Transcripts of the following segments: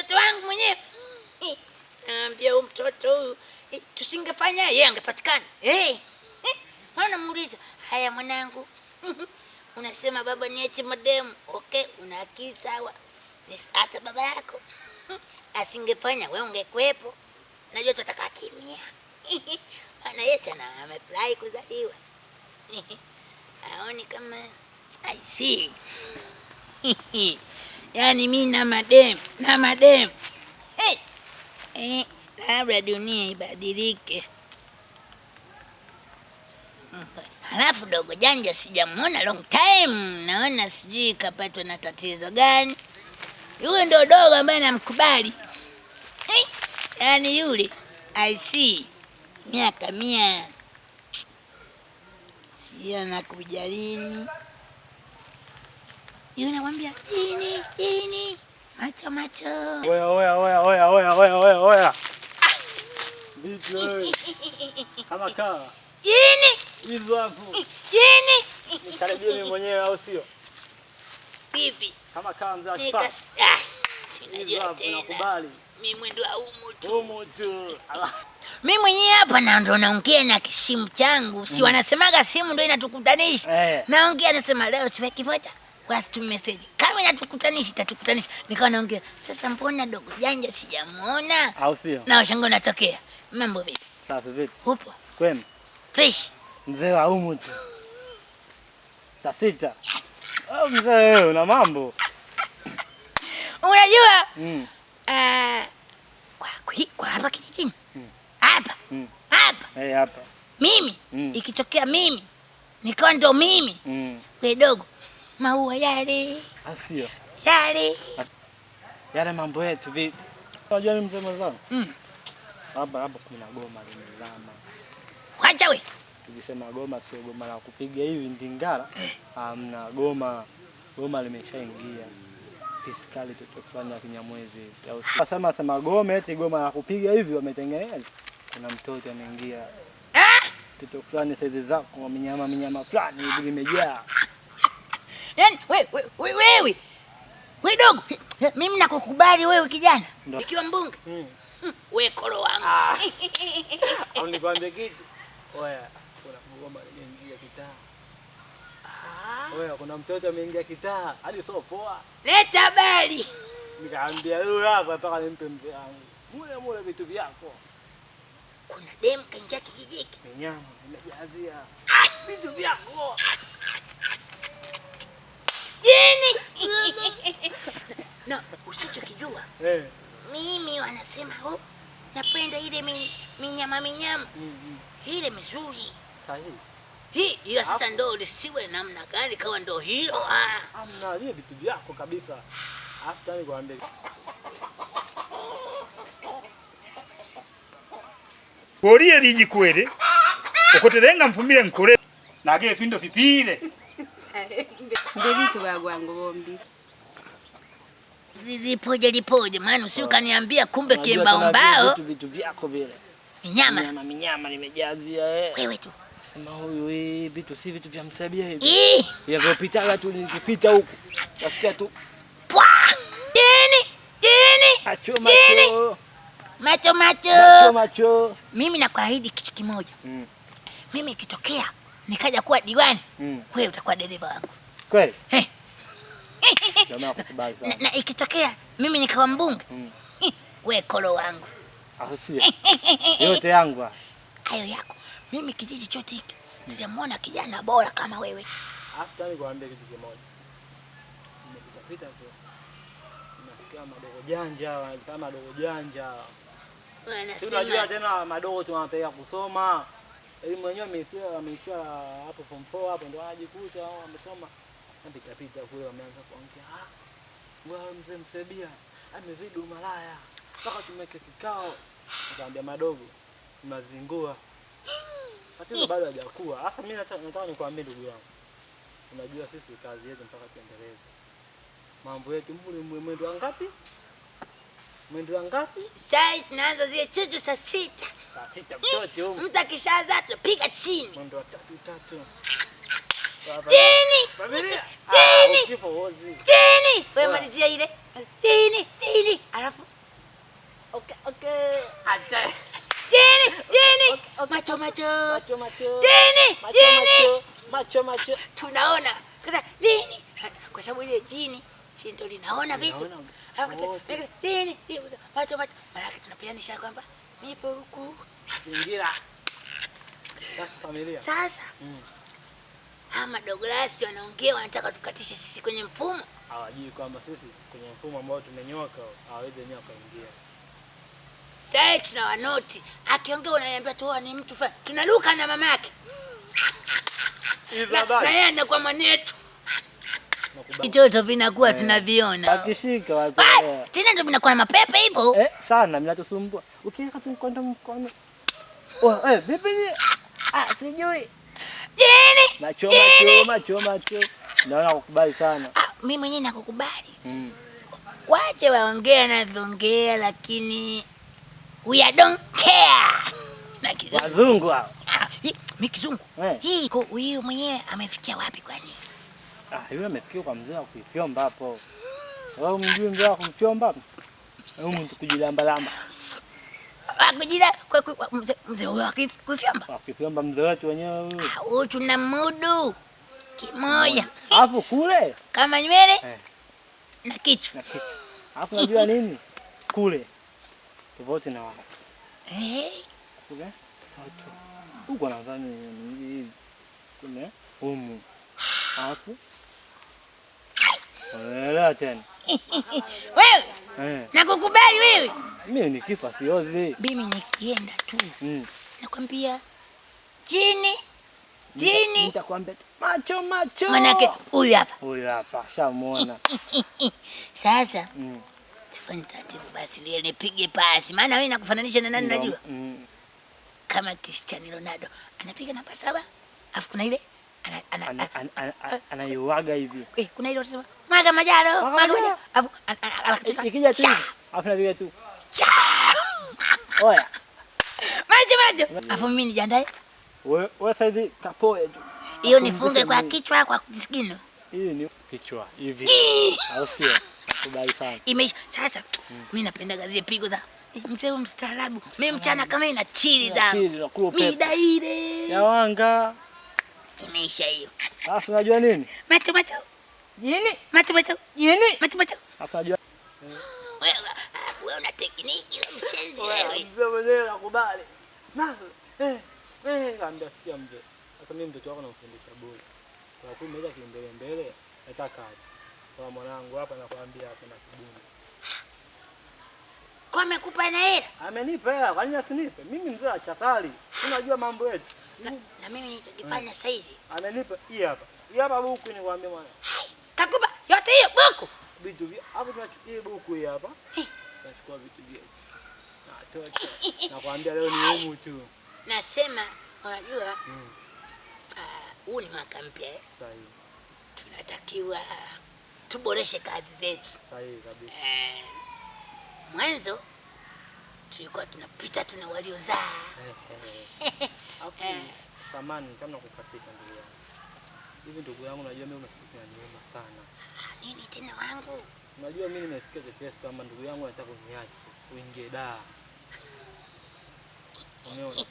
Mtoto wangu mwenyewe. Naambia huyu mtoto huyu, tusingefanya yeye angepatikana. Maana namuuliza, haya mwanangu, unasema baba niache mademu. Okay, una akili sawa. Hata baba yako asingefanya wewe ungekuepo. Najua tutakaa kimya. Maana yeye sana amefurahi kuzaliwa. Aoni kama I see. Yaani mimi na madem, na madem. Hey. Labda dunia ibadilike. Halafu dogo janja sijamuona long time. Naona sijui kapatwa na tatizo gani. Yule ndo dogo ambaye namkubali. Hey. Yaani yule I see. Miaka 100. Sijui anakuja lini. Yule nakwambia jini, jini. Macho macho. Oya oya oya oya oya oya oya oya. Vipi wewe? Kama kaa. Jini. Hizo hapo. Jini. Nikaribie mimi mwenyewe au sio? Vipi? Kama kaa mzee Nika akifa. sina Hizo hapo tena. nakubali. Mimi mwendo wa humu tu. Humu tu. Mimi mwenyewe hapa na ndo naongea na kisimu changu. Si wanasemaga simu ndo inatukutanisha. Naongea nasema leo siweki vocha. Wala situmi message. Kama inatukutanisha itatukutanisha. Nikawa naongea, sasa mbona dogo janja sijamuona? Au sio? Na washangaa natokea. Mambo vipi? Safi vipi? Upo? Kwema. Fresh. Mzee wa humu tu. Saa 6. Oh, mzee wewe una mambo. Unajua? Kwa hapa kijijini. Hapa. Hapa. Hapa. Mimi ikitokea mimi nikawa ndo mimi. We dogo. Maua yale. Asio. Yale. Yale mambo yetu vipi? Unajua mimi mzee mwenzangu? Hapa hapa kuna goma limezama. Wacha we. Tukisema goma sio goma la kupiga hivi ndingara. Hamna goma. Goma limeshaingia. Fiskali toto fulani ya Kinyamwezi. Au si. Sema sema goma eti goma la kupiga hivi wametengeneza. Kuna mtoto ameingia. Mtoto fulani saizi zako minyama minyama fulani hivi limejaa. Yaani wewe. Wewe dogo, mimi nakukubali wewe kijana. Ikiwa mbunge. Wewe kolo wangu. Au nikwambie kitu? Oya, kuna mgomba ameingia kitaa. Oya, kuna mtoto ameingia kitaa, hadi sio poa. Leta habari. Nikaambia huyu hapa mpaka nimpe mzee wangu. Mule mule vitu vyako. Kuna dem kaingia kijijiki. Minyama imejazia. Vitu vyako. Jini. No, usichokijua. Mimi wanasema napenda ile minyama minyama. Ile mizuri. Sahihi. Hii ila sasa ndo lisiwe namna gani kawa ndo hilo. Hamna ile vitu vyako kabisa. Alafu tani kuambia. Borie lijikwere. Okoterenga mfumire nkore. Nage findo fipire. Ndebitu bagwangu bombi. Lipoje lipoje maana usi ukaniambia kumbe Unajua kimbao tena mbao. Vitu vyako vile. Minyama. Minyama minyama nimejazia eh. Wewe tu. Sema huyu vitu si vitu vya msabia hivi. Yanavyopitaga tu nikipita huku. Nasikia tu. Pwa! Jini! Jini! Macho Jini! macho. Macho macho. Macho macho. Mimi nakuahidi kitu kimoja. Mimi ikitokea nikaja kuwa diwani, wewe utakuwa dereva wangu. Kweli? Jamaa akukubali sana. Na ikitokea mimi nikawa mbunge, wewe kolo wangu. Sio. Yote yangu. Hayo yako. Mimi kijiji chote hiki sijamuona kijana bora kama wewe. Alafu tani kuambia kitu kimoja. Nimepita pita tu. Nasikia madogo janja, kama madogo janja. Wanasema unajua tena madogo tunawapeleka kusoma. Elimu wenyewe ameishia hapo form 4 hapo ndo anajikuta wamesoma. Napita pita kule wameanza kuongea. Wewe mzee Msebia amezidi umalaya. Mpaka tumeke kikao. Nikamwambia madogo mnazingua. Tatizo bado hajakuwa. Sasa mimi nataka nikwambie ndugu yangu. Unajua sisi kazi yetu mpaka tuendeleze. Mambo yetu mbuni mwendo wa ngapi? Mwendo wa ngapi? Sasa tunaanza zile chuchu saa 6. Saa 6 mtoto huyu. Mtu akishaanza tupiga chini. Mwendo wa 3 3. Chini. Familia. Chini. Ukifa huozi. Chini. Wewe malizia ile. Chini, chini. Alafu Okay, okay. Acha. Jini, jini. Okay, okay. Macho macho. Macho macho. Jini, Macho jini. macho. Macho macho. Tunaona. Sasa jini kwa sababu ile jini si ndio linaona vitu. Linaona Alafu wote. kasa, jini, jini, macho macho. Maana yake tunapeanisha kwamba nipo huku. Zingira. Sasa familia. Sasa hawa madograsi wanaongea wanataka tukatishe sisi kwenye mfumo. Hawajui kwamba sisi kwenye mfumo ambao tumenyoka hawawezi wenyewe wakaingia. Sasa tuna wanoti. Akiongea unaniambia tu "Oh, ni mtu fulani." Tunaruka na mama yake. Hizo Na habari. yeye anakuwa mwanetu. Nakubali. Vitoto vinakuwa tunaviona. Akishika watu. Ah, tena ndio vinakuwa na mapepe hivyo. Sana mnatusumbua. Ukiweka tu mkono mkono. Oh, vipi ni? Ah, sijui. Jini. Macho Jini. macho macho macho. Naona kukubali sana. Ah, mimi mwenyewe nakukubali. Wache waongee wanavyoongea lakini we are don't care. Na kizungu. Wazungu hao. Ah, mi kizungu. Eh. Hii ko huyu mwenyewe amefikia wapi kwani? Ah, yule amefikia kwa mzee wa kuifyomba hapo. Wewe mjui mzee wa kuchomba? Wewe mtu kujilamba lamba. Akujira kwa kwa mzee huyo akifyomba. Wa kuifyomba mzee wetu wenyewe huyu. Ah, huyu tuna mudu kimoja Alafu kule kama nywele na kichwa. na kichwa. Alafu unajua nini? Kule tofauti na wao. Kule watu huko nadhani hivi. Kule humu. Alafu unaelewa tena. Wewe nakukubali wewe. Mimi nikifa siozi. Mimi nikienda tu nakwambia jini jini. Nitakwambia tu, macho macho. Manake huyu hapa. Huyu hapa shamuona. Sasa tufanye taratibu basi leo nipige pasi. Maana wewe nakufananisha na nani najua? Kama Cristiano Ronaldo anapiga namba 7, afu kuna ile Anaiuaga hivi. Kuna ile wanasema mwaga majalo, Mwaga mwaga majalo. majalo. Afu anakachota. Ikija tu. Cha! Afu napiga tu. Cha! Oya. Macho macho. Afu mimi nijiandae. Wewe sasa hivi kapoe tu. Hiyo nifunge kwa kichwa kwa kisigino. Hii ni kichwa hivi. Au sio? Nakubali sana. Imeisha. Sasa mimi napenda zile pigo za mzee huyu mstaarabu. Mimi mchana kama ina chili zangu. Chili na kula upepo. Mida ile. Ya wanga. Imeisha hiyo. Sasa unajua nini? Macho macho. Jini. Macho macho. Jini. Macho macho. Sasa unajua Wewe alafu wewe una tekniki wewe mshenzi wewe. Mzee mwenyewe nakubali. Nazo. Kaambia sikia mzee. Sasa mimi mtoto wako namfundisha bure. Kwa kuwa umeweza kimbele mbele, nataka aje. Kwa mwanangu hapa nakwambia hapa na kibuni. Kwa amekupa na hela? Amenipa hela, kwa nini asinipe? Mimi mzee wa chakali. Unajua mambo yetu. Na mimi nilichokifanya sasa hizi. Amenipa hii hapa. Hii hapa buku nikwambia mwana. Hai, kakupa yote hiyo buku. Vitu vya hapo tunachukua hii buku hii hapa. Tunachukua vitu vyetu. Na tocha. Nakwambia leo ni humu tu. Nasema unajua huu ni mwaka mpya. Sahihi. Tunatakiwa tuboreshe kazi zetu. Sahihi kabisa. Mwanzo tulikuwa tunapita tuna waliozaa. Alafu samani kama nakukatisha ndugu yangu. Hivi ndugu yangu unajua mimi unafikia nyuma sana. Nini tena wangu? Unajua mimi nimesikia tetesi kama ndugu yangu anataka kuniacha uingie daa. Umeona?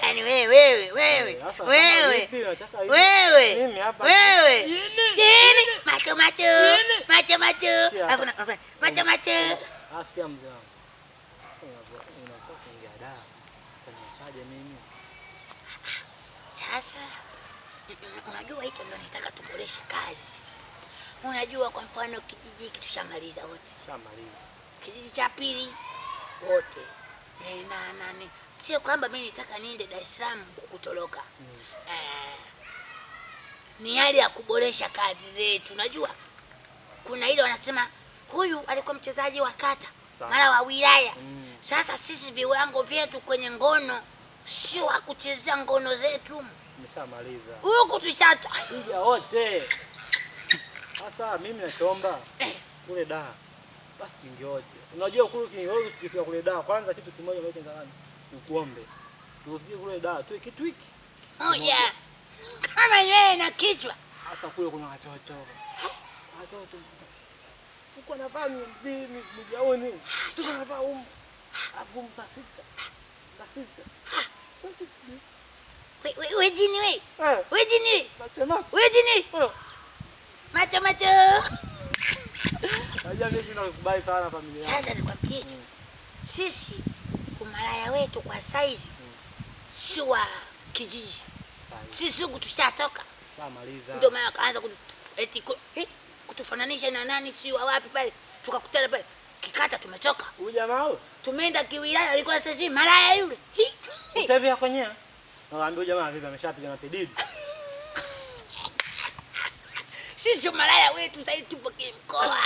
Yaani wewe wewe Sasa wewe vipi unataka hivi? wewe Mimi hapa. wewe. Jini. Jini. Macho macho. Macho macho. Sikia. Alafu na macho macho. Asikia mzee wangu. Unataka kuingia daa. Utaniachaje mimi? Sasa unajua hicho ndio nataka tuboreshe kazi. Unajua kwa mfano kijiji hiki tushamaliza wote. Tushamaliza. Kijiji cha pili wote. Na sio kwamba mimi nitaka niende Dar es Salaam kukutoroka. Ni hali ya kuboresha kazi zetu. Unajua kuna ile wanasema huyu alikuwa mchezaji wa kata, mara wa wilaya. Sasa sisi viwango vyetu kwenye ngono sio wa kuchezea ngono zetu. Nimeshamaliza. Huku tushata. Kuja wote. Sasa mimi nachoomba kule daa. Basi kingeoje. Unajua kule kingeoje tukifika kule daa kwanza kitu kimoja ambacho nataka nikuombe. Tukifika kule daa tu kitu hiki. Moja. Kama nywele na kichwa. Sasa kule kuna watoto. Watoto. Huko anavaa migaoni. Tuko anavaa huko. Alafu saa sita. Saa sita. We jini we. Eh, We jini. macho macho. We jini. Eh. Macho macho. Unajua mimi nakukubali sana familia yangu. Sasa nikwambie, sisi umalaya wetu kwa saizi sio wa kijiji. Sisi huku tushatoka. Shamaliza. Ndio maana akaanza kutufananisha na nani si wa wapi pale. Tukakutana pale kikata, tumetoka. Huyu jamaa huyu. Tumeenda kiwilaya, alikuwa sasa hivi malaya yule. Hi, hi. Sasa hivi yako nyewe. Naambia huyu jamaa vipi ameshapiga na pedidi. Sisi malaya wetu sasa hivi tupo kimkoa.